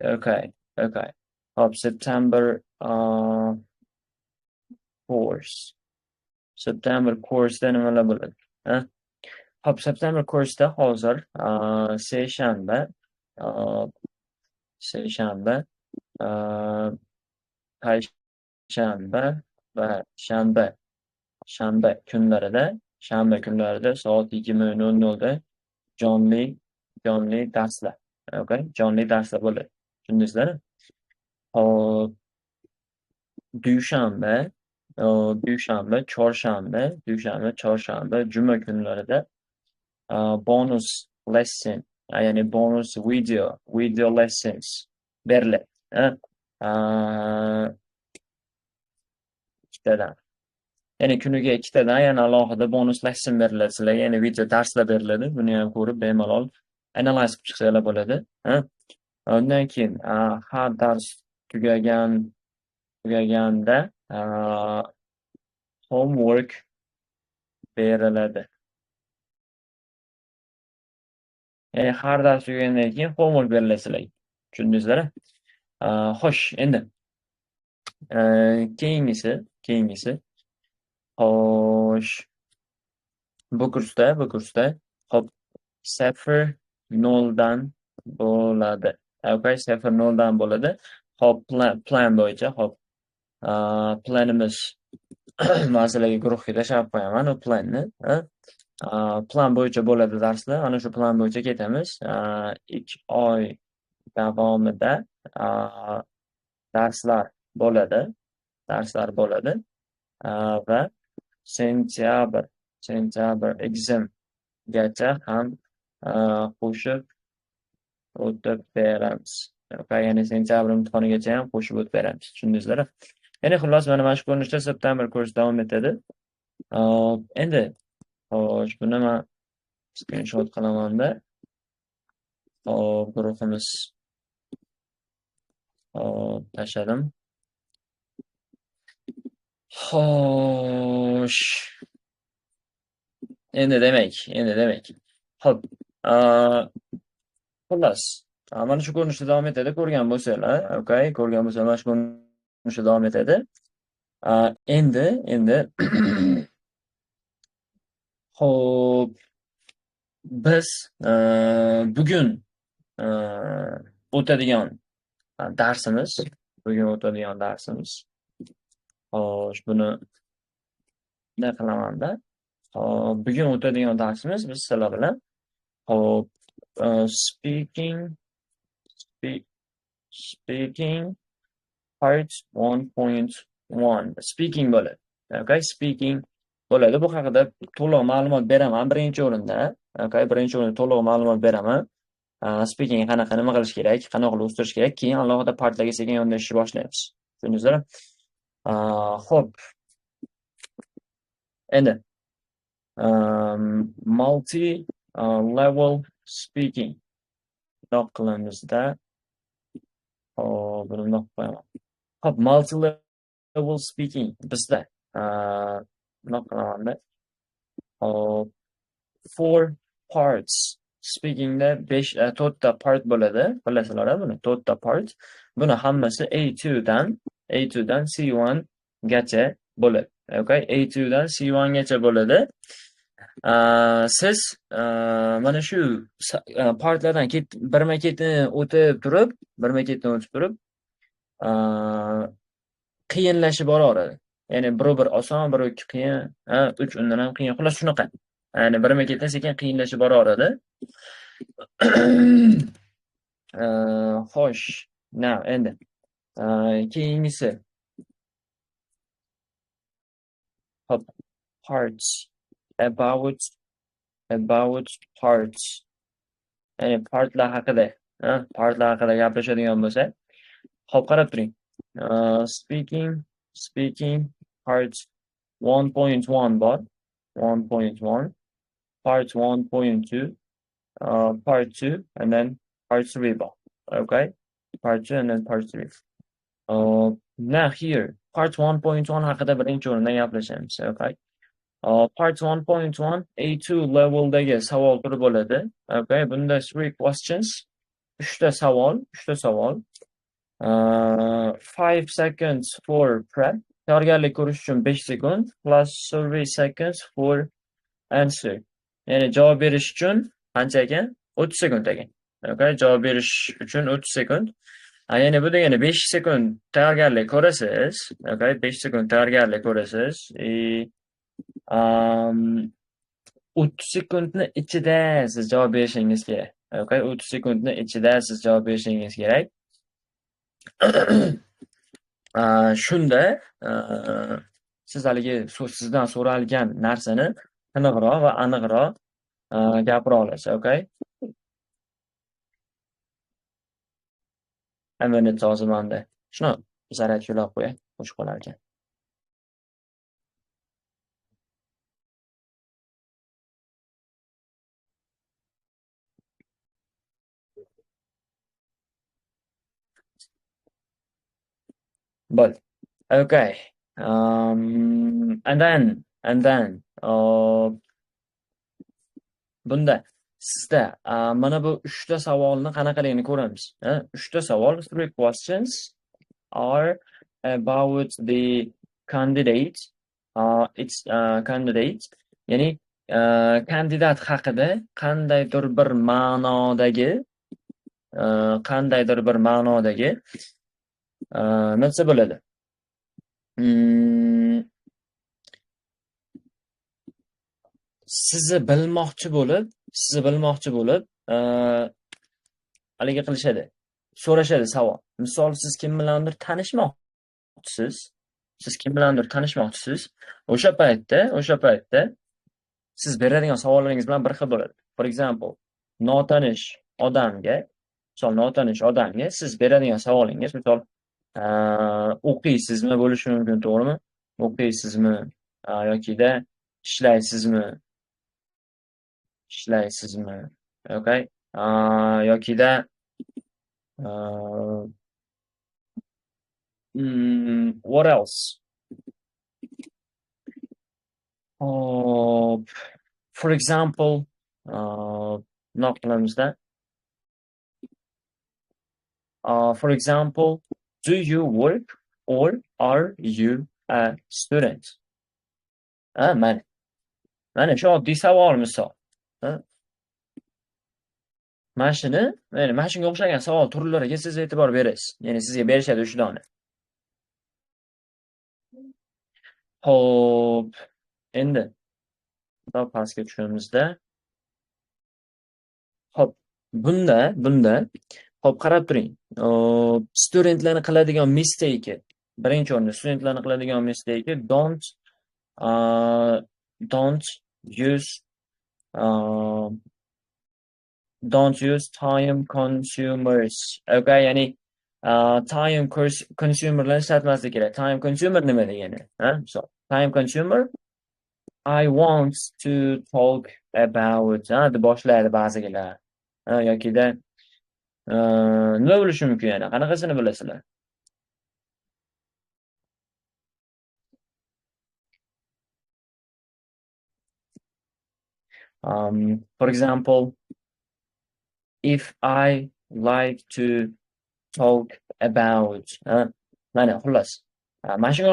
Okay. Hop, September course. September course'da nimalar bo'ladi? Ha? Hop, September course'da hozir seshanba, seshanba, payshanba va shanba kunlarida soat 20:00da jonli darslar. Okay, jonli darslar bo'ladi. Tushundingizlar? Hop, dushanba, chorshanba, juma kunlarida bonus lesson, ya'ni bonus video lessons beriladi. Ikkitadan. Ya'ni kuniga ikkitadan, yana alohida bonus lesson beriladi sizlarga, ya'ni video darslar beriladi. Buni ham ko'rib bemalol analiz qilib chiqsanglar bo'ladi. Undan keyin har dars tugaganda homework beriladi. Ya'ni har dars tugagandan keyin homework beriladi sizlarga. Tushundingizlar? Xo'sh, endi keyingisi. Xo'sh, bu kursda hop 0 dan bo'ladi. Okay, 0 dan bo'ladi. Hop, plan bo'yicha, hop, planimiz man sizlarga guruhga tashlab qo'yaman u planni. Plan bo'yicha bo'ladi darslar. Ana shu plan bo'yicha ketamiz. 2 oy davomida darslar bo'ladi. Darslar bo'ladi. Va sentyabr examgacha ham qo'shib o'tib beramiz. Ya'ni sentyabr imtihonigacha ham qo'shib o'tib beramiz. Tushundingizlar? Ya'ni xullas mana shu ko'rinishda september kurs davom etadi. Endi xo'sh, buni men screenshot qilamanda. Hop, guruhimiz. Hop, tashladim. Xo'sh. Endi demak. Xo'p, xullas, mana shu ko'rinishda davom etadi. Ko'rgan bo'lsanglar, okay, ko'rgan bo'lsanglar mana shu ko'rinishda davom etadi. Endi xo'p, biz bugun o'tadigan darsimiz, bugun o'tadigan darsimiz. Xo'sh, buni bunday qilamanda. Xo'p, bugun o'tadigan darsimiz biz sizlar bilan xo'p, speaking part 1.1 speaking bo'ladi. Okay, speaking bo'ladi. Bu haqida to'liq ma'lumot beraman birinchi o'rinda. Okay, birinchi o'rinda to'liq ma'lumot beraman. Speaking qanaqa, nima qilish kerak, qanaqa qilib o'stirish kerak, keyin alohida partlarga sekin yondashishni boshlaymiz. Tushundingizlar? Xo'p. Endi multi level speaking bundoq qilamizda. Xo'p, buni bundoq qilib qo'yaman. Xo'p, multi level speaking bizda bundoq qilamanda. Xo'p, 4 parts. Speakingda 5, 4ta part bo'ladi. Bilasizlar buni, 4ta part. Buni hammasi A2 dan C1 gacha bo'ladi. Okay, A2 dan C1 gacha bo'ladi. Siz mana shu partlardan birma-ketin o'tib turib, qiyinlashib boraveradi. Ya'ni biri bir oson, biri ikki qiyin, uch undan ham qiyin. Xullas shunaqa. Ya'ni birma-ketin sekin qiyinlashib boraveradi. Xo'sh, now endi keyingisi. Hop, parts, about parts. Ya'ni partlar haqida, partlar haqida gaplashadigan bo'lsak, hop, qarab turing. Speaking part 1.1 bor. 1.1, part 1.2, part 2, and then part 3 bor. Okay? Part 2 and then part 3. Now here, part 1.1 haqida birinchi o'rinda gaplashamiz. Okay? Part 1.1 A2 leveldagi savol turi bo'ladi. Okay, bunda 3 questions. Uchta savol, uchta savol. 5 seconds for prep. Tayyorgarlik ko'rish uchun 5 sekund plus 30 seconds for answer. Ya'ni javob berish uchun qancha ekan? 30 sekund ekan. Okay, javob berish uchun 30 sekund. Ya'ni bu degani 5 sekund tayyorgarlik ko'rasiz. Okay, 5 sekund tayyorgarlik ko'rasiz. 30 sekundni ichida siz javob berishingiz kerak. Okay, 30 sekundni ichida siz javob berishingiz kerak. Shunda siz haligi sizdan so'ralgan narsani tiniqroq va aniqroq gapira olasiz, okay? A minute hozir menda. Shuni zaryadga ulab qo'yay, o'chib qolar ekan. Bo'ldi. Okay. And then bunda sizda mana bu uchta savolni qanaqaligini ko'ramiz. Uchta savol, three questions are about the candidate. It's candidate. Ya'ni kandidat haqida qandaydir bir ma'nodagi, qandaydir bir ma'nodagi nima desa bo'ladi? Sizni bilmoqchi bo'lib, sizni bilmoqchi bo'lib, haligi qilishadi. So'rashadi savol. Misol, siz kim bilandir tanishmoqchisiz. Siz kim bilandir tanishmoqchisiz. O'sha paytda siz beradigan savollaringiz bilan bir xil bo'ladi. For example, notanish odamga, misol, notanish odamga siz beradigan savolingiz, misol, o'qiysizmi bo'lishi mumkin, to'g'rimi? O'qiysizmi yokida ishlaysizmi? Ishlaysizmi? Okay. Yokida what else? Hop, for example, bundoq qilamizda. For example, do you work or are you a student? Ha, mana. Mana shu oddiy savol misol. Ha? Mana shuni, ya'ni mana shunga o'xshagan savol turlariga siz e'tibor berasiz. Ya'ni sizga berishadi shu dona. Xo'p, endi bundoq pastga tushamizda. Xo'p, bunda xo'p, qarab turing. Studentlarni qiladigan mistake, birinchi o'rinda studentlarni qiladigan mistake don't use time consumers. Okay, ya'ni time consumerlarni ishlatmaslik kerak. Time consumer nima degani? Ha? Misol, time consumer, I want to talk about, ha, deb boshlaydi ba'zilar. Ha, yokida nima bo'lishi mumkin yana? Qanaqasini bilasizlar? For example, if I like to talk about, ha, mana xullas, mana shunga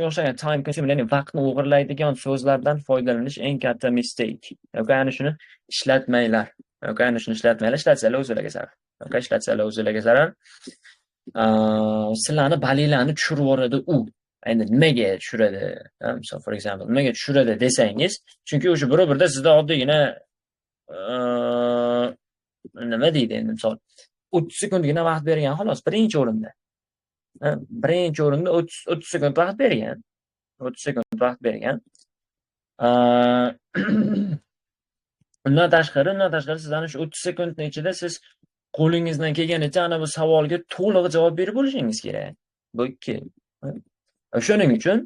o'xshagan time consumer, ya'ni vaqtni o'g'irlaydigan so'zlardan foydalanish eng katta mistake. Okay, ana shuni ishlatmanglar. Okay, ana shuni ishlatmanglar, ishlatsalar o'zlariga zarar. Okay, ishlatsalar o'zlariga zarar. Sizlarni balinglarni tushirib yuboradi u. Endi nimaga tushiradi? Ha, misol, for example, nimaga tushiradi desangiz, chunki o'sha birov-birda sizda oddiygina nima deydi endi, misol, 30 sekundgina vaqt bergan xolos birinchi o'rinda. Ha, birinchi o'rinda 30 sekund vaqt bergan. 30 sekund vaqt bergan. Undan tashqari siz ana shu 30 sekundning ichida siz qo'lingizdan kelganicha ana bu savolga to'liq javob berib bo'lishingiz kerak. Bu ikki. O'shaning uchun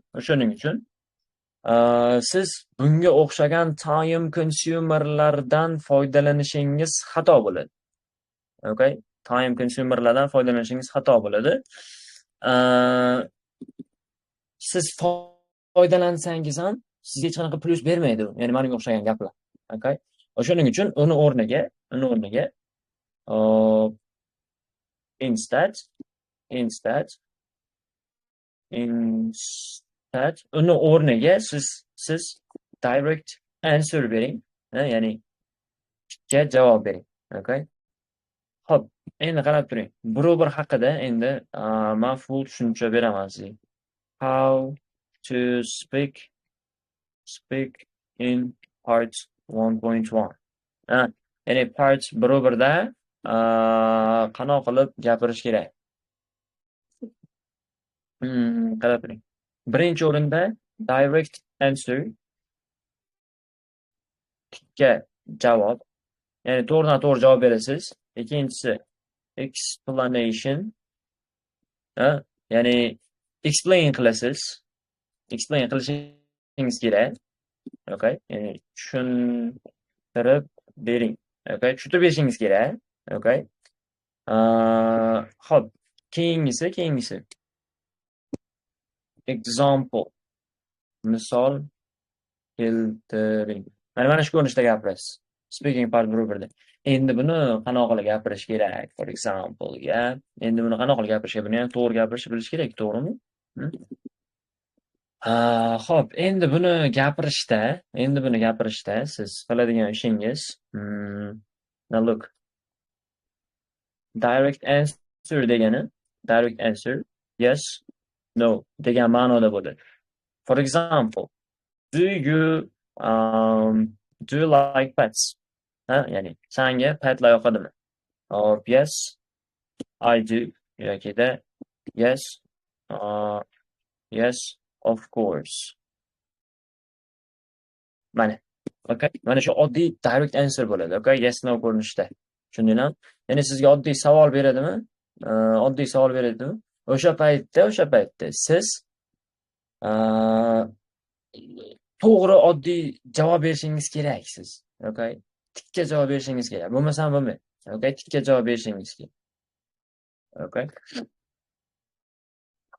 siz bunga o'xshagan time consumerlardan foydalanishingiz xato bo'ladi. Okay? Time consumerlardan foydalanishingiz xato bo'ladi. Siz foydalansangiz ham sizga hech qanaqa plyus bermaydi u. Ya'ni mana bunga o'xshagan gaplar. Okay? O'shaning uchun uni o'rniga Instead uni o'rniga siz direct answer bering, ya'ni tikka javob bering. Okay? Xo'p, endi qarab turing. Bir haqida endi man full tushuncha beraman sizga. How to speak in part 1.1. Ya'ni part 1.1da qanaqa qilib gapirish kerak? Qarab turing. Birinchi o'rinda direct answer, tikka javob. Ya'ni to'g'ridan to'g'ri javob berasiz. Ikkinchisi explanation. Ya'ni explain qilasiz. Explain qilishingiz kerak. Okay? Ya'ni tushuntirib bering. Okay? Tushuntirib berishingiz kerak. Okay? Xo'p, keyingisi example, misol keltiring. Mana shu ko'rinishda gapirasiz. Speaking part 1.1da. Endi buni qanaqa qilib gapirish kerak? For example, ya. Endi buni qanaqa qilib gapirish kerak? Buni ham to'g'ri gapirishni bilish kerak, to'g'rimi? Xo'p, endi buni gapirishda siz qiladigan ishingiz, now look. Direct answer degani, direct answer, yes, no degan ma'noda bo'ladi. For example, do you like pets? Ha, ya'ni sanga petlar yoqadimi? Hop, yes, I do yokida yes, of course. Mana, okay? Mana shu oddiy direct answer bo'ladi, okay? Yes, no ko'rinishda. Tushundinglarmi? Ya'ni sizga oddiy savol beradimi? Oddiy savol beradimi? O'sha paytda siz to'g'ri oddiy javob berishingiz kerak siz. Okay? Tikka javob berishingiz kerak. Bo'lmasam bo'lmaydi. Okay? Tikka javob berishingiz kerak. Okay?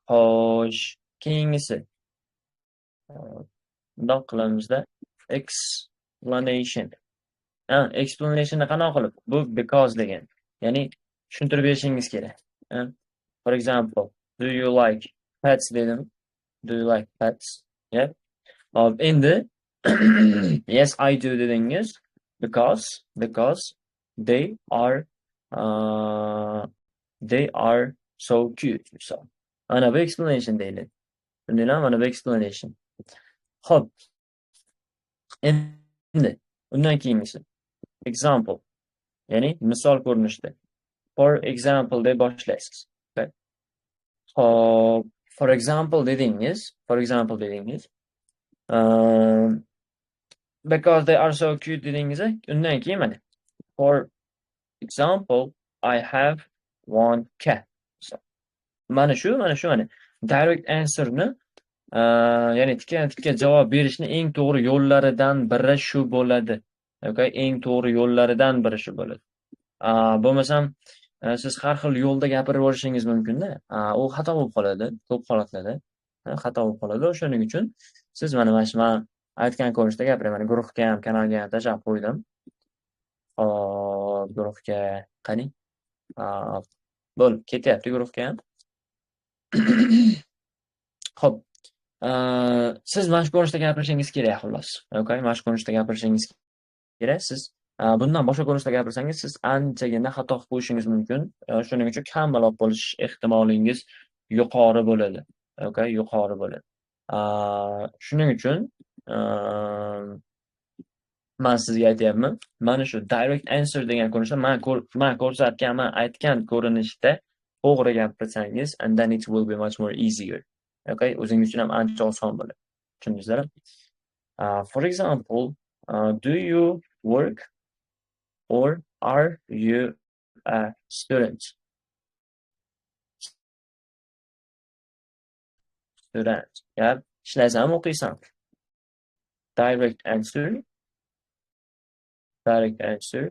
Xo'sh, keyingisi. Bundoq qilamizda, explanation. Ha, explanationni qanaqa qilib? Bu because degan. Ya'ni tushuntirib berishingiz kerak. Ha? For example, do you like pets dedim. Do you like pets? Yeah. Hop, endi yes, I do dedingiz because they are so cute. So, ana bu explanation deyiladi. Tushundinglarmi? Mana bu explanation. Xo'p. Endi undan keyingisi example. Ya'ni misol ko'rinishida. For example deb boshlaysiz. Okay. Xo'p, for example dedingiz, for example dedingiz. Because they are so cute dedingiz, undan keyin mana for example, I have one cat. So, mana shu mana direct answerni, ya'ni tikka tikka javob berishni eng to'g'ri yo'llaridan biri shu bo'ladi. Okay, eng to'g'ri yo'llaridan biri shu bo'ladi. Bo'lmasam siz har xil yo'lda gapirib yuborishingiz mumkin-da. U xato bo'lib qoladi ko'p holatlarda. Xato bo'lib qoladi. O'shaning uchun siz mana shu man aytgan ko'rinishda gapiring. Mana guruhga ham, kanalga ham tashlab qo'ydim. Hop, guruhga qani? Bo'ldi, ketyapti guruhga ham. Xo'p, siz mana shu ko'rinishda gapirishingiz kerak xullas. Okay, mana shu ko'rinishda gapirishingiz kerak. Siz bundan boshqa ko'rinishda gapirsangiz, siz anchagina xato qilib qo'yishingiz mumkin. Shuning uchun kam ball olib qolish ehtimolingiz yuqori bo'ladi. Okay, yuqori bo'ladi. Shuning uchun man sizga aytyapman, mana shu direct answer degan ko'rinishda man ko'rsatgan, man aytgan ko'rinishda to'g'ri gapirsangiz, and then it will be much more easier. Okay, o'zingiz uchun ham ancha oson bo'ladi. Tushundingizlar? For example, do you work or are you a student? Student. Yeah. Ishlaysanmi, o'qiysan? Direct answer. Direct answer.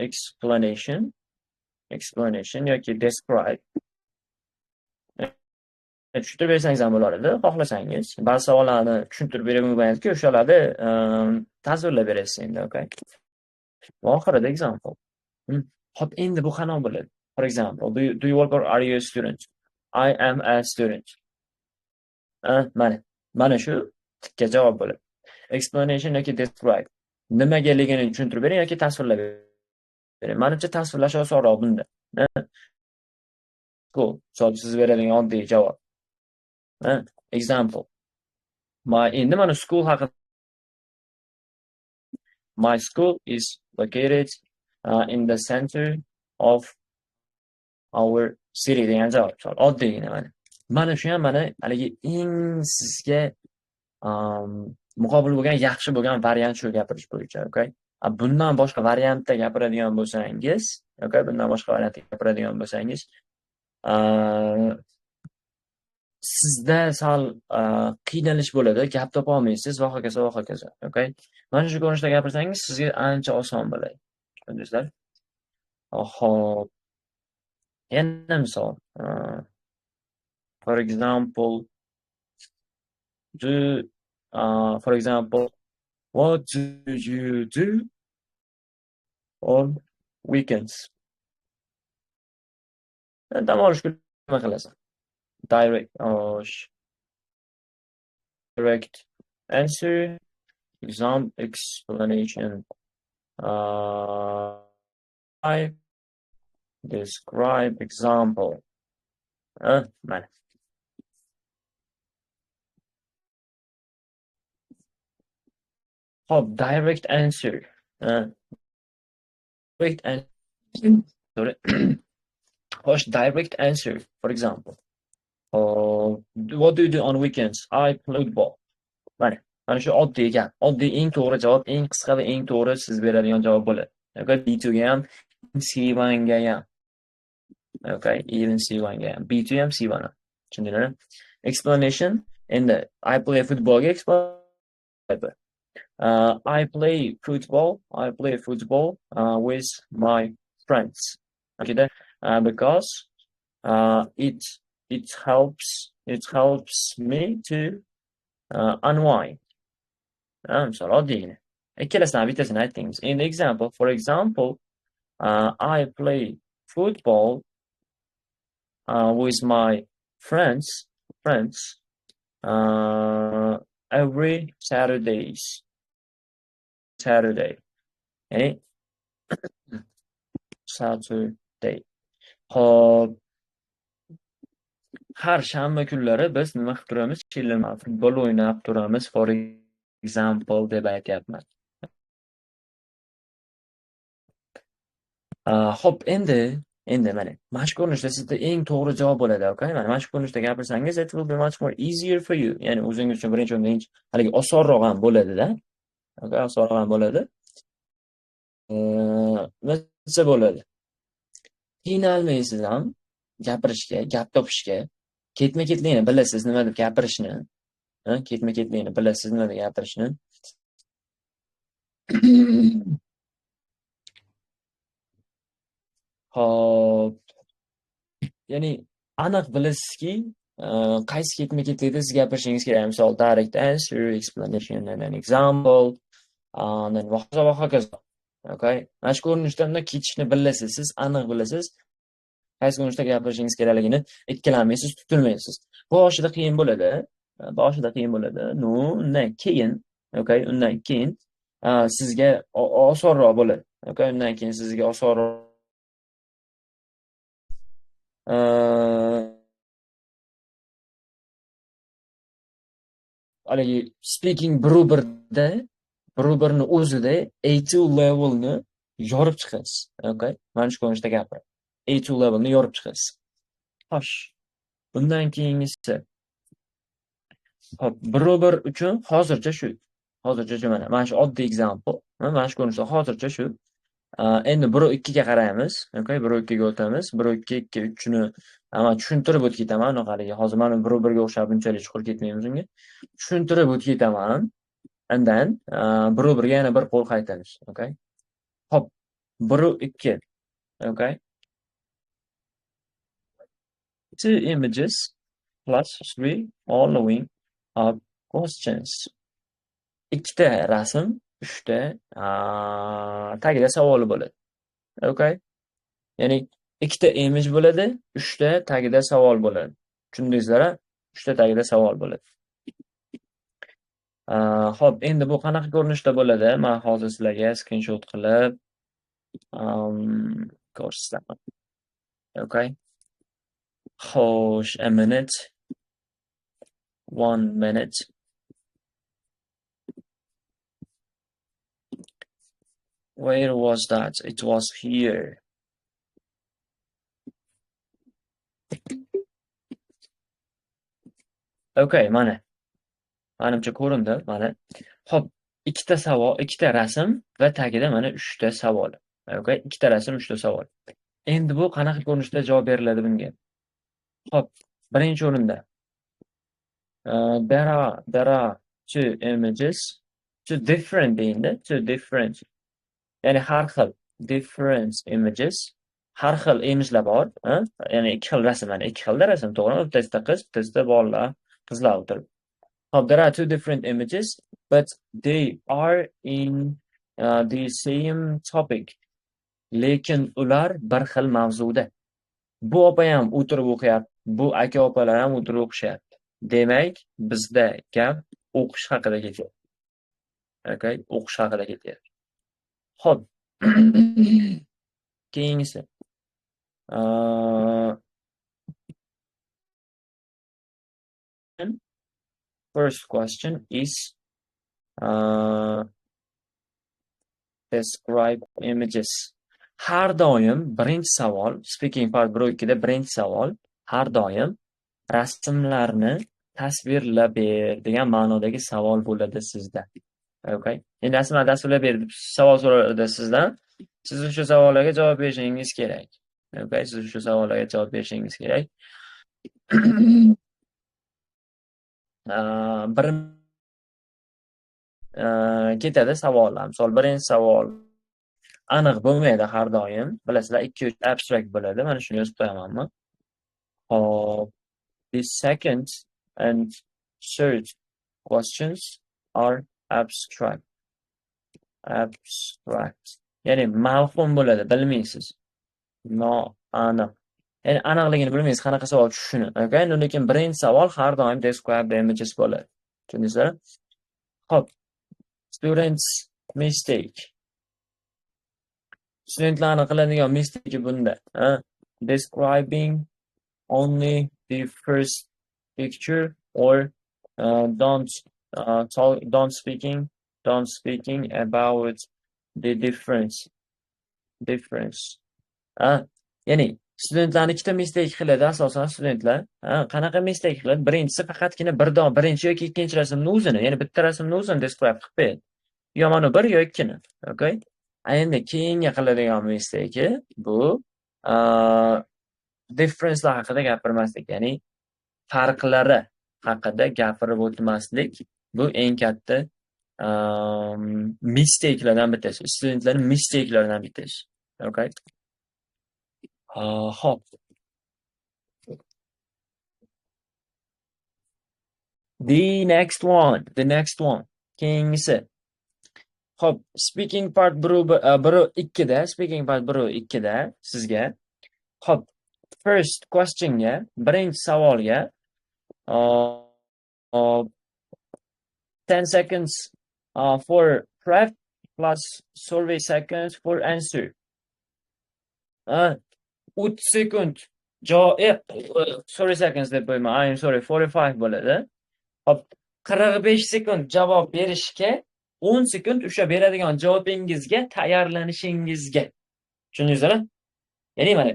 Explanation. Explanation yoki describe. Tushuntirib bersangiz ham bo'lardi, xohlasangiz. Ba'zi savollarni tushuntirib bera o'shalarni tasvirlab berasiz endi, okay? Va oxirida example. Xo'p, endi bu qanaqa bo'ladi? For example, do you work or are you a student? I am a student. Mana shu tikka javob bo'ladi. Explanation yoki describe. Nimagaligini tushuntirib bering yoki tasvirlab bering. Menimcha tasvirlash osonroq bunda. Cool. So, siz beradigan oddiy javob. Example. Endi mana school haqida. My school is located in the center of our city degan javob. Oddiygina mana. Mana shu ham mana haligi eng sizga muqobil bo'lgan, yaxshi bo'lgan variant shu gapirish bo'yicha, okay? Bundan boshqa variantda gapiradigan bo'lsangiz, okay, bundan boshqa variantda gapiradigan bo'lsangiz, sizda sal qiynalish bo'ladi, gap topa olmaysiz va hokazo va hokazo, okay? Mana shu ko'rinishda gapirsangiz sizga ancha oson bo'ladi. Tushundingizlar? Xo'p. Yana misol. For example, for example, what do you do on weekends? Dam olish kuni nima qilasan? Direct answer, exam, explanation, I describe example. Mana. Xo'p, direct answer. Direct answer. Sorry. Xo'sh, direct answer, for example. What do you do on weekends? I play football. Mana shu oddiy gap. Oddiy eng to'g'ri javob, eng qisqa va eng to'g'ri siz beradigan javob bo'ladi. Okay, B2 ga ham, C1 ga ham. Okay, even C1 ga ham. B2 ham, C1 ham. Tushundinglarmi? Explanation. Endi I play football ga explain. I play football. I play football with my friends. Okay, because it helps me to unwind. Misol oddiygina. Ikkalasidan bittasini aytdingiz. Endi example, for example, I play football with my friends every Saturdays. Saturday. Ya'ni Saturday. Xo'p, har shanba kunlari biz nima qilib turamiz? Futbol o'ynab turamiz, for example deb aytyapman. Xo'p, endi mana shu ko'rinishda sizda eng to'g'ri javob bo'ladi, okay? Mana shu ko'rinishda gapirsangiz, it will be much more easier for you. Ya'ni o'zingiz uchun birinchi o'rinda haligi osonroq ham bo'ladi-da. Okay, osonroq ham bo'ladi. Nima bo'ladi? Qiynalmaysiz ham gapirishga, gap topishga, ketma-ketligini bilasiz, nima deb gapirishni. Ketma-ketligini bilasiz, nima deb gapirishni. Xo'p. Ya'ni aniq bilasizki, qaysi ketma-ketlikda siz gapirishingiz kerak. Misol, direct answer, explanation and an example, and then va hokazo. Okay? Mana shu ko'rinishda undan ketishni bilasiz, siz aniq bilasiz. Qaysi ko'rinishda gapirishingiz kerakligini ikkilanmaysiz, tutilmaysiz. Boshida qiyin bo'ladi. Boshida qiyin bo'ladi. No, undan keyin, okay, undan keyin sizga osonroq bo'ladi. Okay, undan keyin sizga osonroq haligi speaking bir-birda, bir-birini o'zida A2 levelni yorib chiqasiz. Okay? Mana shu ko'rinishda gapirib. A2 levelni yorib chiqasiz. Xo'sh. Bundan keyingisi. Xo'p, bir-bir uchun hozircha shu. Hozircha shu mana. Mana shu oddiy example. Mana shu ko'rinishda hozircha shu. Endi 1-2 ga qaraymiz. Okay, 1-2 ga o'tamiz. 1-2, 2, 3 ni men tushuntirib o'tib ketaman. Unaqaligi. Hozir mana 1-1 ga o'xshab bunchalik chuqur ketmaymiz unga. Tushuntirib o'tib ketaman. And then 1-1 ga yana bir qo'l qaytamiz. Okay? Xo'p, 1-2. Okay? 2 images plus 3 following up questions. 2 ta rasm, 3 ta tagida savoli bo'ladi. Okay? Ya'ni ikkita image bo'ladi, uchta tagida savol bo'ladi. Tushundingizlar-a? Uchta tagida savol bo'ladi. Xo'p, endi bu qanaqa ko'rinishda bo'ladi? Men hozir sizlarga screenshot qilib ko'rsataman. Okay. Xo'sh, a minute. 1 minute. Where was that? It was here. Okay, mana. Manimcha ko'rindi, mana. Xo'p, ikkita savol, ikkita rasm va tagida mana uchta savol. Okay, ikkita rasm, uchta savol. Endi bu qanaqa ko'rinishda javob beriladi bunga? Xo'p, birinchi o'rinda. There are two images, two different deyindi, two different. Ya'ni har xil different images, har xil imagelar bor, ha? Ya'ni ikki xil rasm, ya'ni ikki xilda rasm, to'g'rimi? Bittasida qiz, bittasida bolalar, qizlar o'tirib. Xo'p, there are two different images, but they are in the same topic. Lekin ular bir xil mavzuda. Bu opa ham o'tirib o'qiyapti, bu aka opalar ham o'tirib o'qishyapti. Demak, bizda gap o'qish haqida ketyapti. Okay, o'qish haqida ketyapti. Xo'p. Keyingisi. First question is describe images. Har doim birinchi savol, speaking part 1 2 da birinchi savol har doim rasmlarni tasvirlab ber degan ma'nodagi savol bo'ladi sizda. Okay. Endi rasmlarni tasvirlab ber deb savol so'raladi sizdan. Siz o'sha savollarga javob berishingiz kerak. Okay, siz o'sha savollarga javob berishingiz kerak. Bir ketadi savollar. Misol, birinchi savol aniq bo'lmaydi har doim. Bilasizlar, 2-3 abstract bo'ladi. Mana shuni yozib qo'yamanmi? Xo'p, the second and third questions are abstract. Abstract. Ya'ni mavhum bo'ladi, bilmaysiz. Noaniq. Ya'ni aniqligini bilmaysiz, qanaqa savol tushishini. Okay, lekin birinchi savol har doim describe the images bo'ladi. Tushundingizlar? Xo'p, students mistake. Studentlarni qiladigan mistake bunda, ha? Describing only the first picture or don't talk, don't speaking about the difference. Difference. Ha? Ya'ni studentlarni ikkita mistake qiladi asosan studentlar. Ha, qanaqa mistake qiladi? Birinchisi faqatgina bir don, birinchi yoki ikkinchi rasmni o'zini, ya'ni bitta rasmni o'zini describe qilib beradi. Yo mana bir yo ikkini. Okay? Endi keyingi qiladigan mistake bu differencelar haqida gapirmaslik, ya'ni farqlari haqida gapirib o'tmaslik. Bu eng katta mistakelardan bittasi. Studentlarning mistakelaridan bittasi. Okay? Xo'p. The next one, the next one. Keyingisi. Xo'p, speaking part 1 2 da, speaking part 1 2 da sizga. Xo'p, first questionga, birinchi savolga 10 seconds for prep plus survey seconds for answer. 30 sekund javob, sorry seconds deb qo'yma, I am sorry, 45 bo'ladi. Xo'p, 45 sekund javob berishga, 10 sekund o'sha beradigan javobingizga tayyorlanishingizga. Tushundingizmi? Ya'ni mana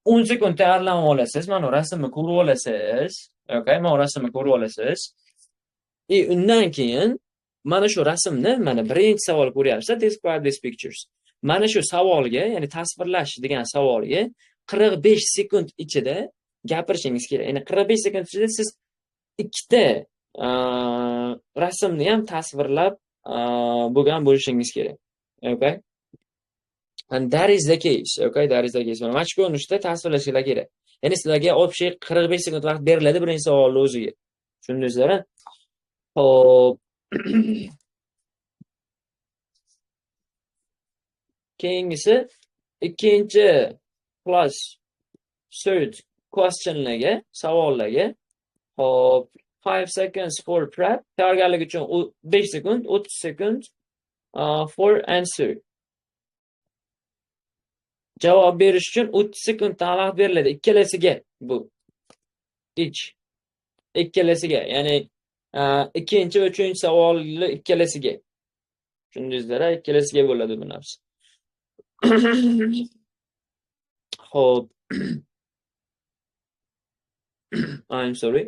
10 sekund tayyorlanib olasiz, mana rasmni ko'rib olasiz. Okay, mana rasmni ko'rib olasiz. Undan keyin mana shu rasmni, mana birinchi savol ko'ryapsiz, describe these pictures. Mana shu savolga, ya'ni tasvirlash degan savolga 45 sekund ichida gapirishingiz kerak. Ya'ni 45 sekund ichida siz ikkita rasmni ham tasvirlab bo'lgan bo'lishingiz kerak. Okay? And that is the case. Okay, that is the case. Mana shu ko'rinishda tasvirlashinglar kerak. Ya'ni sizlarga общий 45 sekund vaqt beriladi birinchi savolni o'ziga. Tushundingizlar-a? Xo'p. Keyingisi ikkinchi plus third questionlarga, savollarga, hop, 5 seconds for prep, tayyorgarlik uchun 5 sekund, 30 sekund for answer. Javob berish uchun 30 sekunddan vaqt beriladi ikkalasiga bu. Each ikkalasiga, ya'ni ikkinchi va uchinchi savolni ikkalasiga. Tushundingizlar, ikkalasiga bo'ladi bu narsa. Xo'p. I'm sorry.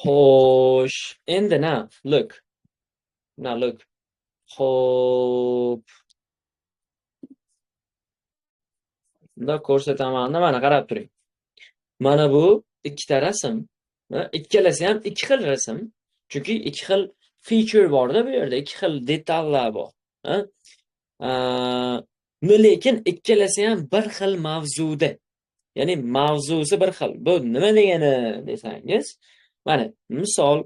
Xo'sh, endi now look. Now look. Xo'p. Bunda ko'rsataman. Mana qarab turing. Mana bu ikkita rasm. Ikkalasi ham ikki xil rasm. Chunki ikki xil feature bor-da bu yerda, ikki xil detallar bor. Lekin ikkalasi ham bir xil mavzuda. Ya'ni mavzusi bir xil. Bu nima degani desangiz, mana misol,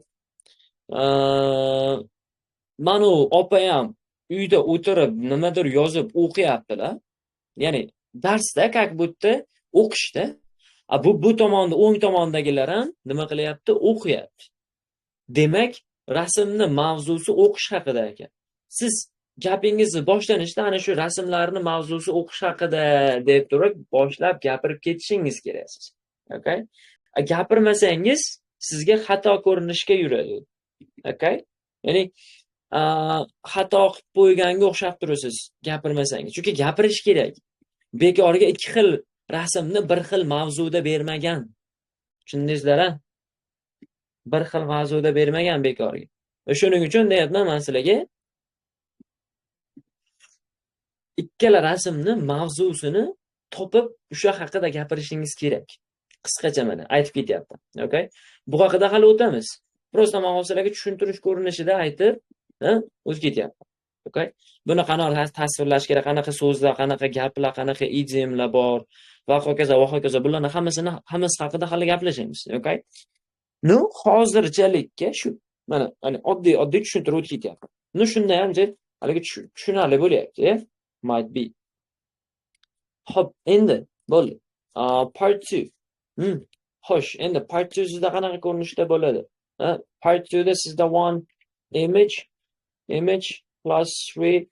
mana u opayam uyda o'tirib nimadir yozib o'qiyaptilar. Ya'ni darsda как будто o'qishda. Bu tomonda, o'ng tomondagilar ham nima qilyapti? O'qiyapti. Demak, rasmni mavzusi o'qish haqida ekan. Siz gapingizni boshlanishda ana shu rasmlarni mavzusi o'qish haqida deb turib boshlab gapirib ketishingiz kerak siz. Okay? Gapirmasangiz sizga xato ko'rinishga yuradi. Okay? Ya'ni xato qilib qo'yganga o'xshab turasiz gapirmasangiz. Chunki gapirish kerak. Bekorga ikki xil rasmni bir xil mavzuda bermagan. Tushundingizlar-a? Bir xil mavzuda bermagan bekorga. Shuning uchun deyapman men sizlarga, ikkala rasmni mavzusini topib o'sha haqida gapirishingiz kerak. Qisqacha mana aytib ketyapman. Okay? Bu haqida hali o'tamiz. Просто men hozir sizlarga tushuntirish ko'rinishida aytib, o'tib ketyapman. Okay? Buni qanaqa tasvirlash kerak, qanaqa so'zlar, qanaqa gaplar, qanaqa idiomlar bor va hokazo va hokazo, bularning hammasi haqida hali gaplashamiz. Okay? No, hozirchalikka shu mana oddiy tushuntirib o'tib ketyapman. No, shunda ham haligi tushunarli bo'lyapti, might be. Xo'p, endi bo'ldi. Part 2. Xo'sh, endi part 2 sizda qanaqa ko'rinishda bo'ladi? Part 2 da sizda one image plus 3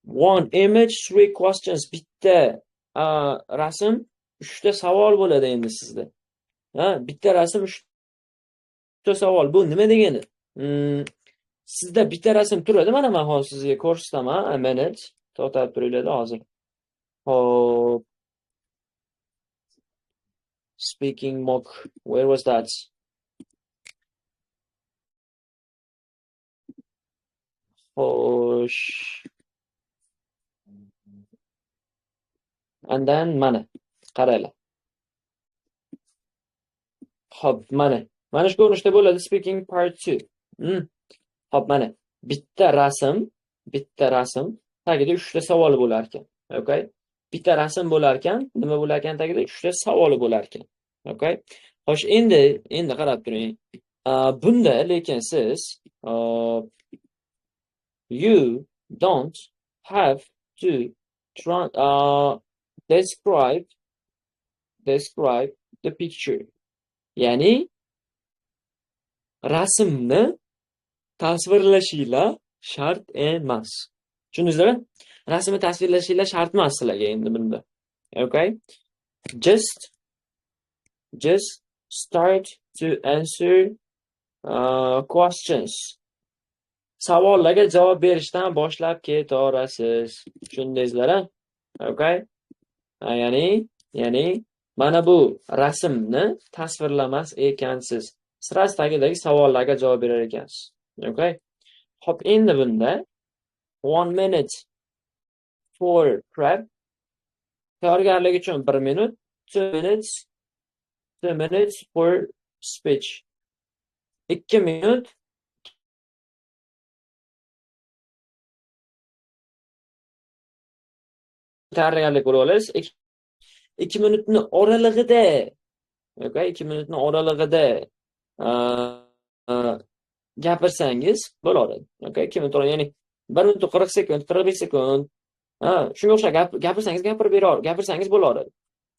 one image 3 questions. Bitta rasm 3 ta savol bo'ladi endi sizda. Bitta rasm 3 ta savol. Bu nima degani? Sizda bitta rasm turadi. Mana men hozir sizga ko'rsataman. A minute. To'xtab turinglar hozir. Hop. Speaking mock. Where was that? Xo'sh. And then mana qaranglar. Xo'p, mana. Mana shu ko'rinishda bo'ladi speaking part 2. Xo'p, mana bitta rasm tagida 3 ta savol bo'lar ekan. Okay? Bitta rasm bo'lar ekan, nima bo'lar ekan tagida 3 ta savol bo'lar ekan. Okay? Xo'sh, endi qarab turing. Bunda lekin siz you don't have to describe the picture. Ya'ni rasmni tasvirlashinglar shart emas. Tushundingizlarmi? Rasmni tasvirlashinglar shart emas sizlarga endi bunda. Okay? Just start to answer questions. Savollarga javob berishdan boshlab ketaverasiz. Tushundingizlar-a? Okay? Ya'ni mana bu rasmni tasvirlamas ekansiz. Sirasi tagidagi savollarga javob berar ekansiz. Okay? Xo'p, endi bunda 1 minute for prep. Tayyorgarlik uchun 1 minut, 2 minutes for speech. 2 minut tayyorgarlik ko'rib olasiz. 2 minutni oralig'ida, okay, 2 minutni oralig'ida gapirsangiz bo'ladi. Okay, 2 minut 10, ya'ni 1 minut 40 sekund, 45 sekund. Ha, shunga o'xshab gapirsangiz gapirib bera, gapirsangiz bo'ladi.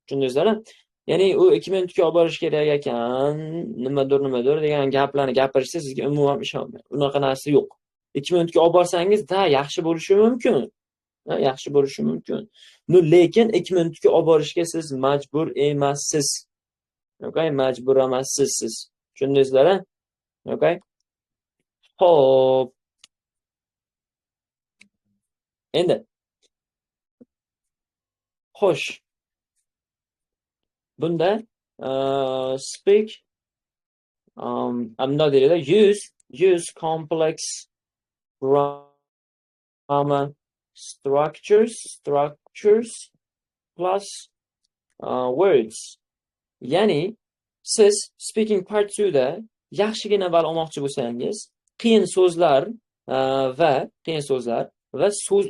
Tushundingizlar? Ya'ni u 2 minutga olib borish kerak ekan, nimadir degan gaplarni gapirishsa sizga umuman ishonmayman. Unaqa narsa yo'q. 2 minutga olib borsangiz, da yaxshi bo'lishi mumkin. Ha, yaxshi bo'lishi mumkin. No, lekin 2 minutga olib borishga siz majbur emassiz. Okay, majbur emassiz siz. Tushundingizlar? Okay. Xo'p. Endi xo'sh. Bunda speak bunday deyiladi, use complex grammar structures plus words. Ya'ni siz speaking part 2 da yaxshigina ball olmoqchi bo'lsangiz, qiyin so'zlar va so'z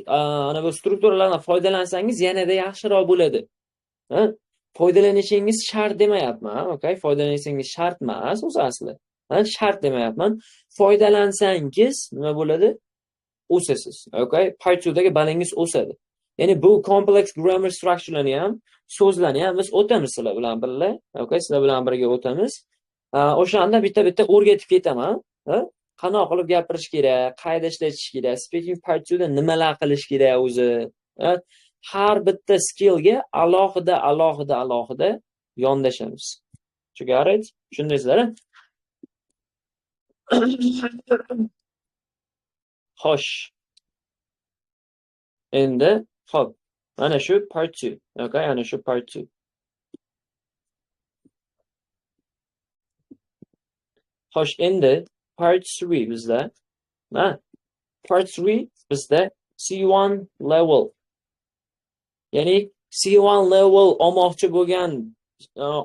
ana bu strukturalardan foydalansangiz yanada yaxshiroq bo'ladi. Ha? Foydalanishingiz shart demayapman, okay? Foydalanishingiz shart emas o'zi asli. Ha, shart demayapman. Foydalansangiz nima bo'ladi? O'sasiz. Okay? Part 2 dagi ballingiz o'sadi. Ya'ni bu complex grammar structurelarni ham, so'zlarni ham biz o'tamiz sizlar bilan birga. Okay, sizlar bilan birga o'tamiz. O'shanda bitta-bitta o'rgatib ketaman. Ha? Qanaqa qilib gapirish kerak, qayerda ishlatish kerak, speaking part 2 da nimalar qilish kerak o'zi. Har bitta skillga alohida alohida alohida yondashamiz. You got it? Tushundingizlar? Xo'sh. Endi, xo'p, mana shu part 2. Okay, ana shu part 2. Xo'sh, endi part 3 bizda. Ha? Part 3 bizda C1 level. Ya'ni C1 level olmoqchi bo'lgan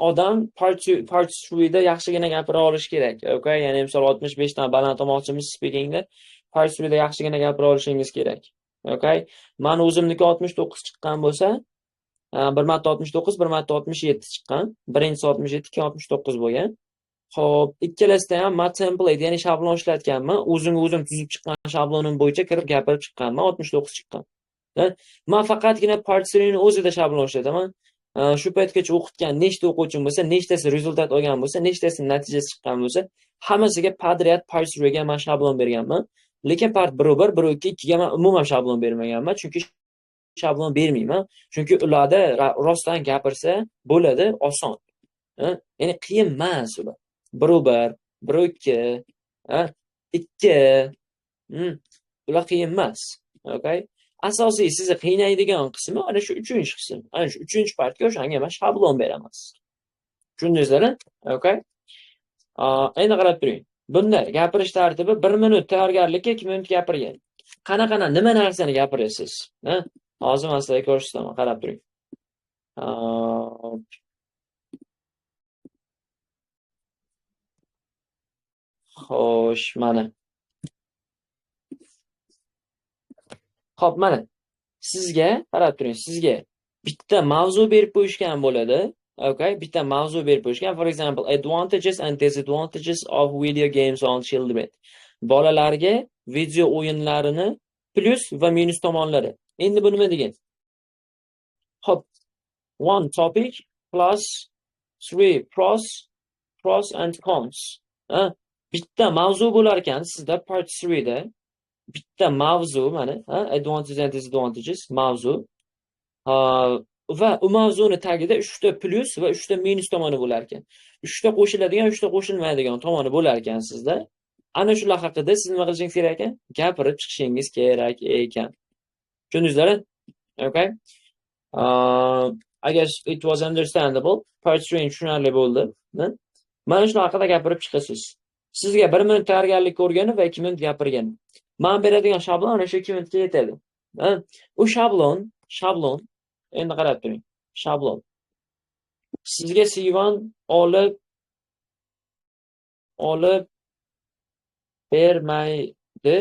odam part 2, part 3 da yaxshigina gapira olish kerak. Okay, ya'ni misol 65 dan baland olmoqchimiz speakingda, part 3 da yaxshigina gapira olishingiz kerak. Okay? Men o'zimniki 69 chiqqan bo'lsa, bir marta 69, bir marta 67 chiqqan. Birinchisi 67, keyin 69 bo'lgan. Xo'p, ikkalasida ham men template, ya'ni shablon ishlatganman. O'zim tuzib chiqqan shablonim bo'yicha kirib gapirib chiqqanman, 69 chiqqan. Men faqatgina part 3 ni o'zida shablon ishlataman. Shu paytgacha o'qitgan nechta o'quvchim bo'lsa, nechtasi rezultat olgan bo'lsa, nechtasi natijasi chiqqan bo'lsa, hammasiga подряд part 3 ga men shablon berganman. Lekin part 1 1, 1 2, 2 ga men umuman shablon bermaganman, chunki shablon bermayman. Chunki ularda rostdan gapirsa bo'ladi, oson. Ya'ni qiyin emas ular. 1 1, 1 2, 2, ular qiyin emas. Okay? Asosiy sizni qiynaydigan qismi ana shu 3-qism. Ana shu 3-partga o'shanga men shablon beraman. Tushundingizlar? Okay? Endi qarab turing. Bunda gapirish tartibi 1 minut tayyorgarlikka 2 minut gapirgan. Qanaqa nima narsani gapirasiz? Ha? Hozir men sizlarga ko'rsataman, qarab turing. Xo'sh, mana. Xo'p, mana. Sizga qarab turing, sizga bitta mavzu berib qo'yishgan bo'ladi. Okay, bitta mavzu berib qo'yishgan. For example, advantages and disadvantages of video games on children. Bolalarga video o'yinlarini plus va minus tomonlari. Endi bu nima degan? Xo'p, one topic plus 3 pros and cons. Ha? Bitta mavzu bo'lar ekan sizda part 3 da bitta mavzu mana, ha, advantages and disadvantages mavzu. Va u mavzuni tagida 3 ta plus va 3 ta minus tomoni bo'lar ekan. 3 ta qo'shiladigan, 3 ta qo'shilmaydigan tomoni bo'lar ekan sizda. Ana shular haqida siz nima qilishingiz kerak ekan? Gapirib chiqishingiz kerak ekan. Tushundingizlar? Okay. I guess it was understandable. Part 3 tushunarli bo'ldi. Mana shular haqida gapirib chiqasiz. Sizga 1 minut tayyorgarlik ko'rgani va 2 minut gapirgani. Men beradigan shablon ana shu 2 minutga yetadi. U shablon endi qarab turing. Shablon. Sizga C1 olib bermaydi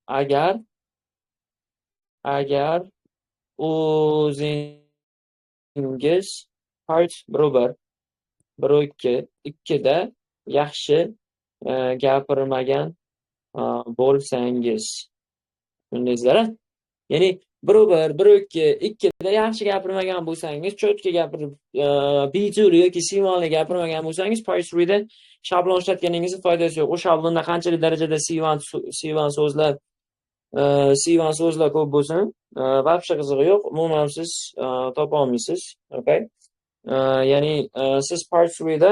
agar o'zingiz part 1 1 2 2 da yaxshi gapirmagan bo'lsangiz. Tushundingizlar? Ya'ni 1-1, 1-2, 2da yaxshi gapirmagan bo'lsangiz, cho'tka gapirib, B2 yoki C1 ni gapirmagan bo'lsangiz, part 3da shablon ishlatganingizni foydasi yo'q. U shablonda qanchalik darajada C1 so'zlar, C1 so'zlar ko'p bo'lsin, вообще qizig'i yo'q. Umuman siz topa olmaysiz. Okay? Ya'ni siz part 3da,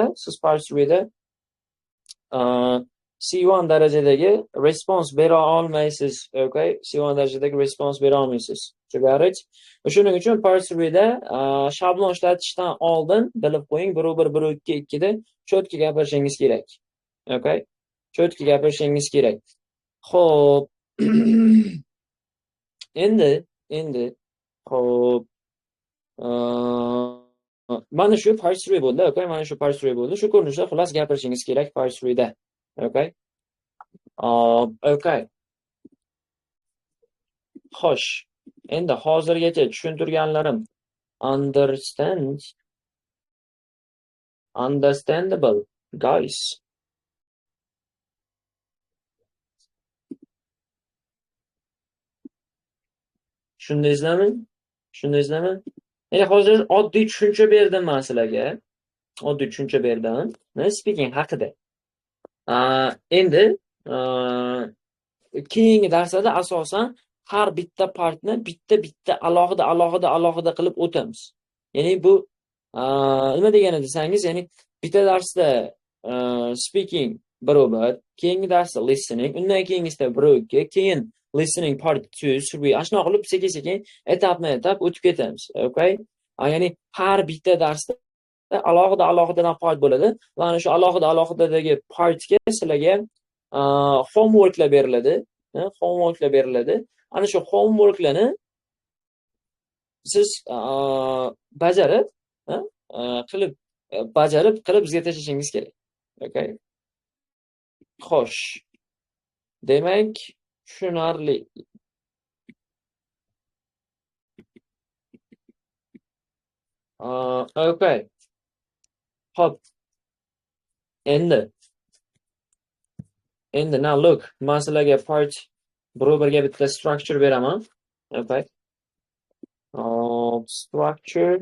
C1 darajadagi response bera olmaysiz. Okay? C1 darajadagi response bera olmaysiz. Got it? Shuning uchun part 3da shablon ishlatishdan oldin bilib qo'ying, 1-1, 1-2, 2da cho'tka gapirishingiz kerak. Okay? Cho'tka gapirishingiz kerak. Xo'p. Endi xo'p. Mana shu part 3 bo'ldi. Okay, mana shu part 3 bo'ldi. Shu ko'rinishda xullas gapirishingiz kerak part 3da. Okay. Okay. Xo'sh. Endi hozirgacha tushuntirganlarim understandable guys. Tushundingizlarmi? Tushundingizlarmi? Ya'ni hozir oddiy tushuncha berdim men sizlarga. Oddiy tushuncha berdim. Speaking haqida. Endi keyingi darslarda asosan har bitta partni bitta-bitta alohida qilib o'tamiz. Ya'ni bu nima degani desangiz, ya'ni bitta darsda speaking 1-1, keyingi darsda listening, undan keyingisida 1-2, keyin listening part 2, 3, ana qilib sekin-sekin etapma-etap o'tib ketamiz. Okay? Ya'ni har bitta darsda alohida-alohidadan part bo'ladi va ana shu alohida-alohidadagi partga sizlarga homeworklar beriladi, homeworklar beriladi. Ana shu homeworklarni siz bajarib, qilib bajarib qilib bizga tashlashingiz kerak. Okay? Xo'sh. Demak, tushunarli. Okay. Xo'p. Endi now look, men sizlarga part 1-1ga bitta structure beraman. Okay. Structure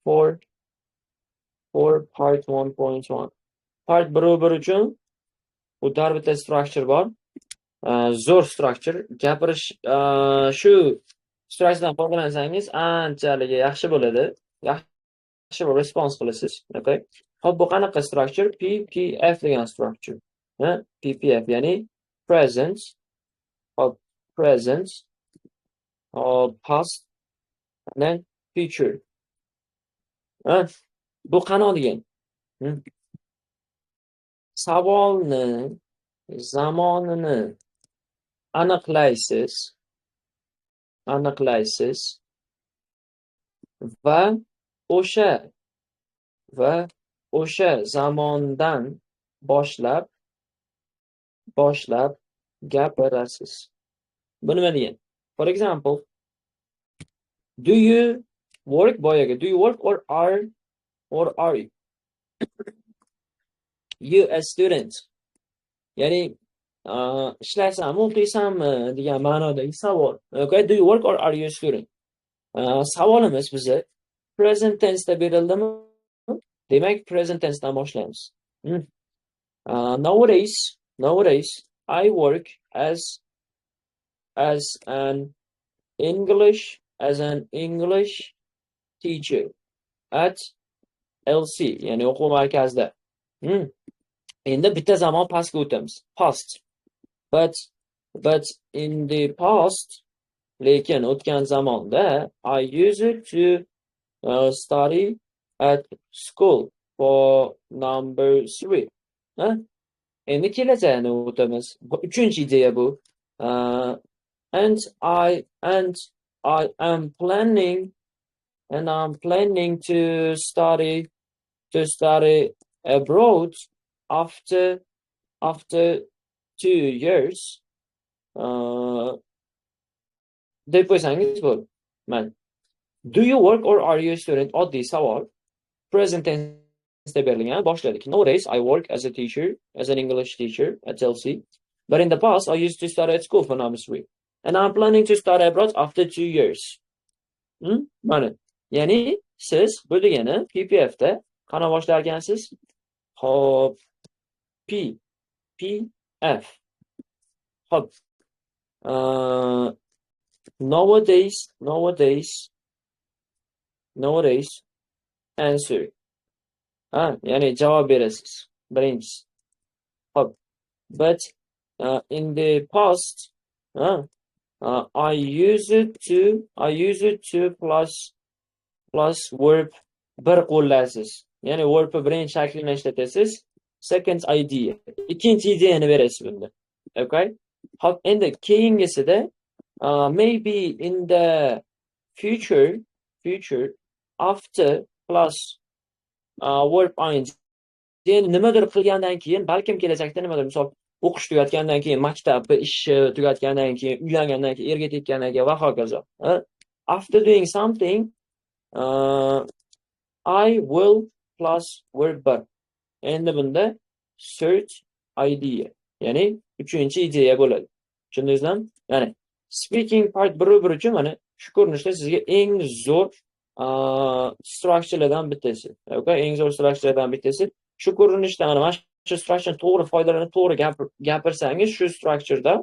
for part 1.1. Part 1-1 uchun bu dar bitta structure bor. Zo'r structure. Gapirish shu structuredan foydalansangiz anchalik yaxshi bo'ladi. Yaxshi bir response qilasiz. Okay. Xo'p, bu qanaqa structure? PPF degan structure. PPF, ya'ni present, hop, present, hop, past, and then future. Bu qanaqa degan? Savolni zamonini aniqlaysiz va o'sha zamondan boshlab gapirasiz. Bu nima degan? For example, do you work, boyaga, do you work or are you a student? Ya'ni ishlaysanmi, o'qiysanmi degan ma'nodagi savol. Okay, do you work or are you a student? Savolimiz biza present tense da berildimi? Demak, present tense dan boshlaymiz. Nowadays I work as an English teacher at LC, ya'ni o'quv markazida. Endi bitta zamon pastga o'tamiz. Past. But in the past, lekin o'tgan zamonda I used to study at school for number 3. Endi kelajakni o'tamiz. Uchinchi ideya bu. And I am planning to study abroad after 2 years. Deb qo'ysangiz bo'ldi. Mana. Do you work or are you a student? Oddiy savol. Present tense tense'da berilgan. Boshladik. Nowadays I work as a teacher, as an English teacher at Chelsea. But in the past I used to study at school for Novice Week. And I'm planning to start abroad after 2 years. Mana. Ya'ni siz bu degani PPFda qana boshlar ekansiz? Xo'p, P, P, F. Xo'p. Nowadays answer. Ha, ya'ni javob berasiz. Birinchisi. Xo'p. But in the past, I use it to plus verb bir qo'llaysiz. Ya'ni verbni birinchi shaklini ishlatasiz. Second idea. Ikkinchi ideyani berasiz bunda. Okay? Xo'p, endi keyingisida maybe in the future after plus verb ing. Ya'ni nimadir qilgandan keyin, balkim kelajakda nimadir, misol o'qish tugatgandan keyin, maktabni ishi tugatgandan keyin, uylangandan keyin, erga tekkandan keyin va hokazo. After doing something, I will plus verb bir. Endi bunda search idea, ya'ni uchinchi ideya bo'ladi. Tushundingizmi? Ya'ni speaking part 1 uchun mana shu ko'rinishda sizga eng zo'r structurelardan bittasi. Okay, eng zo'r structurelardan bittasi. Shu ko'rinishda mana shu structuredan to'g'ri foydalanib, to'g'ri gapirsangiz, shu structureda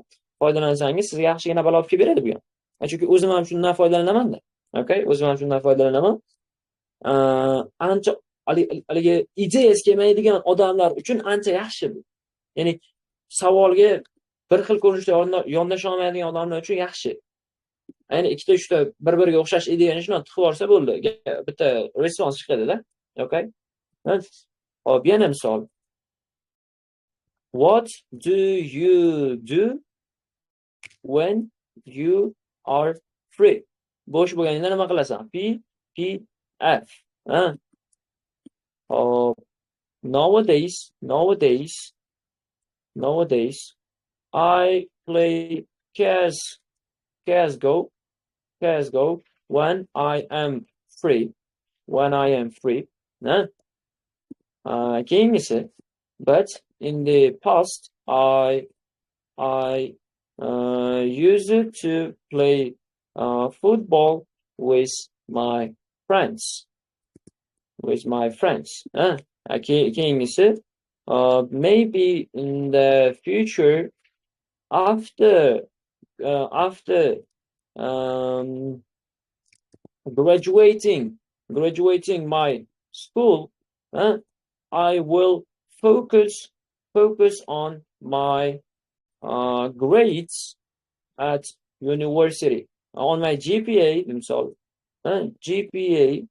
foydalansangiz sizga yaxshigina balo olib kelib beradi bu ham. Chunki o'zim ham shundan foydalanaman-da. Okay, o'zim ham shundan foydalanaman. Ancha haligi ideyasi kelmaydigan odamlar uchun ancha yaxshi bu. Ya'ni savolga bir xil ko'rinishda yondasha olmaydigan odamlar uchun yaxshi. Ya'ni ikkita, uchta bir-biriga o'xshash ideyani shunday tiqib yuborsa bo'ldi. Bitta response chiqadi-da. Okay? Hop, yana misol. What do you do when you are free? Bo'sh bo'lganingda nima qilasan? P, P, F. Ha? Hop. Nowadays I play CS:GO when I am free. Ha? Keyingisi, but in the past I used to play football with my friends. Keyingisi, maybe in the future after graduating my school, I will focus on my grades at university, on my GPA, misol, GPA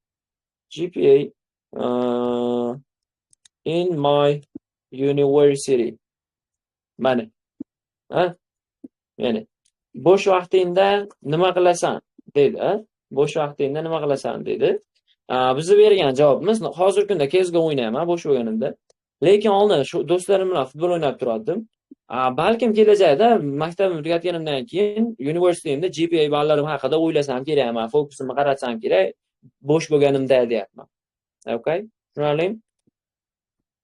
in my university. Mana, ya'ni bo'sh vaqtingda nima qilasan deydi, bo'sh vaqtingda nima qilasan deydi. Bizni bergan javobimiz hozirgi kunda CS:GO o'ynayman bo'sh bo'lganimda. Lekin oldin shu do'stlarim bilan futbol o'ynab turardim. Balkim kelajakda maktabimni tugatganimdan keyin universitetimda GPA ballarim haqida o'ylasam kerak, men fokusimni qaratsam kerak bo'sh bo'lganimda deyapman. Okay? Tushunarlimi?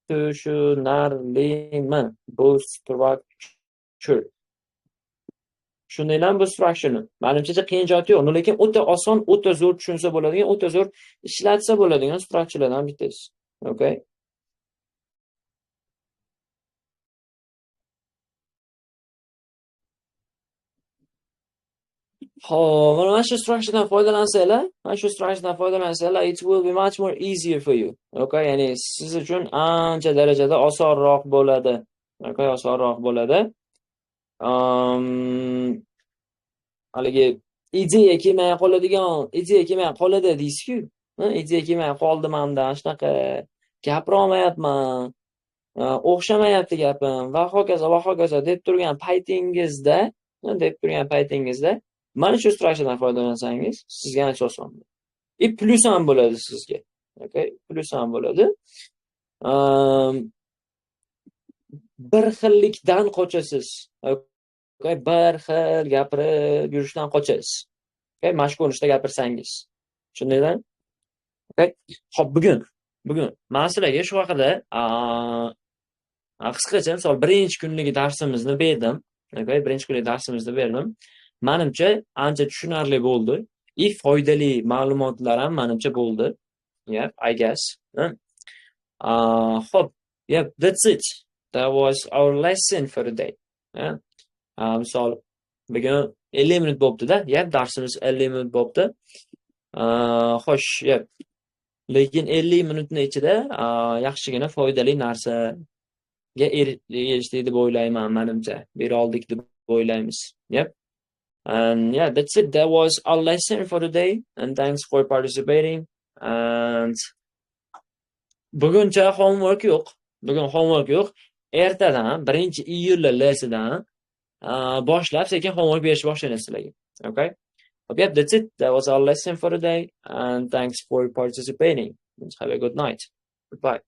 Tushunarlimi? Bu structure. Shundaydan bu structure-ni menimcha qiyin jihati yo'q, lekin o'ta oson, o'ta zo'r tushunsa bo'ladigan, o'ta zo'r ishlatsa bo'ladigan structurelardan bittasi. Okay? Xo'p, mana shu structuredan foydalansanglar, it will be much more easier for you. Okay, ya'ni siz uchun ancha darajada osonroq bo'ladi. Okay, osonroq bo'ladi. Haligi ideya kelmay qoladi deysiz-ku. Ideya kelmay qoldi menda, shunaqa gapira olmayapman, o'xshamayapti gapim va hokazo va hokazo deb turgan paytingizda, mana shu structuredan foydalansangiz sizga ancha oson bo'ladi. И plyus ham bo'ladi sizga. Okay, plyus ham bo'ladi. Bir xillikdan qochasiz. Okay, bir xil gapirib yurishdan qochasiz. Okay, mana shu ko'rinishda gapirsangiz. Tushundingizmi? Okay. Xo'p, bugun Bugun man sizlarga shu haqida qisqacha, misol, birinchi kunligi darsimizni berdim. Okay, birinchi kunlik darsimizni berdim. Manimcha, ancha tushunarli bo'ldi. И foydali ma'lumotlar ham manimcha bo'ldi. Yeah, I guess. Xo'p, yeah, that's it. That was our lesson for today. Yeah. Misol, bugun 50 minut bo'libdi-da. Yeah, darsimiz 50 minut bo'libdi. Xo'sh, yeah. Lekin 50 minutni ichida yaxshigina foydali narsaga erishdik deb o'ylayman, manimcha. Bera oldik deb o'ylaymiz. Yep. And yeah, that's it. That was our lesson for today. And thanks for participating. And buguncha homework yo'q. Bugun homework yo'q. Ertadan, 1-iyulda lesidan boshlab sekin homework berish boshlanadi sizlarga. Okay? Okay, that's it. That was our lesson for today. And thanks for participating. Have a good night. Goodbye.